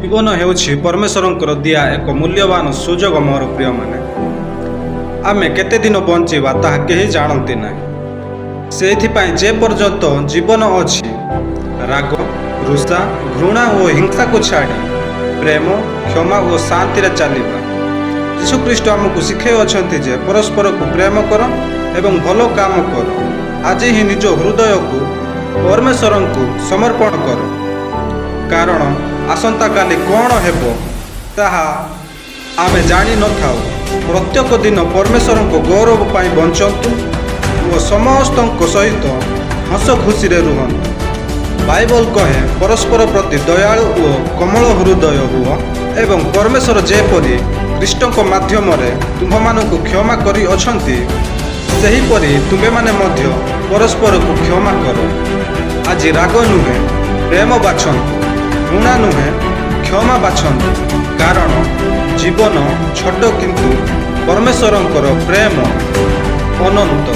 ଜୀବନ ହେଉଛି ପରମେଶ୍ୱରଙ୍କର ଦିଆ ଏକ ମୂଲ୍ୟବାନ ସୁଯୋଗ। ମୋର ପ୍ରିୟମାନେ, ଆମେ କେତେ ଦିନ ବଞ୍ଚିବା, ତାହା କେହି ଜାଣନ୍ତି ନାହିଁ। ସେଇଥିପାଇଁ ଯେ ପର୍ଯ୍ୟନ୍ତ ଜୀବନ ଅଛି, ରାଗ, ରୁଷା, ଘୃଣା ଓ ହିଂସାକୁ ଛାଡ଼ି ପ୍ରେମ, କ୍ଷମା ଓ ଶାନ୍ତିରେ ଚାଲିବା। ଯୀଶୁଖ୍ରୀଷ୍ଟ ଆମକୁ ଶିଖାଇ ଅଛନ୍ତି ଯେ ପରସ୍ପରକୁ ପ୍ରେମ କର ଏବଂ ଭଲ କାମ କର। ଆଜି ହିଁ ନିଜ ହୃଦୟକୁ ପରମେଶ୍ୱରଙ୍କୁ ସମର୍ପଣ କର, କାରଣ ଆସନ୍ତାକାଲି କ'ଣ ହେବ, ତାହା ଆମେ ଜାଣିନଥାଉ। ପ୍ରତ୍ୟେକ ଦିନ ପରମେଶ୍ୱରଙ୍କ ଗୌରବ ପାଇଁ ବଞ୍ଚନ୍ତୁ ଓ ସମସ୍ତଙ୍କ ସହିତ ହସ ଖୁସିରେ ରୁହନ୍ତୁ। ବାଇବଲ କହେ, ପରସ୍ପର ପ୍ରତି ଦୟାଳୁ ଓ କୋମଳ ହୃଦୟ ହୁଅ ଏବଂ ପରମେଶ୍ୱର ଯେପରି ଖ୍ରୀଷ୍ଟଙ୍କ ମାଧ୍ୟମରେ ତୁମ୍ଭମାନଙ୍କୁ କ୍ଷମା କରିଅଛନ୍ତି, ସେହିପରି ତୁମ୍ଭେମାନେ ମଧ୍ୟ ପରସ୍ପରକୁ କ୍ଷମା କର। ଆଜି ରାଗ ନୁହେଁ, ପ୍ରେମ ବାଛନ୍ତୁ। ଘୃଣା ନୁହେଁ, କ୍ଷମା ବାଛନ୍ତୁ। କାରଣ ଜୀବନ ଛୋଟ, କିନ୍ତୁ ପରମେଶ୍ୱରଙ୍କର ପ୍ରେମ ଅନନ୍ତ।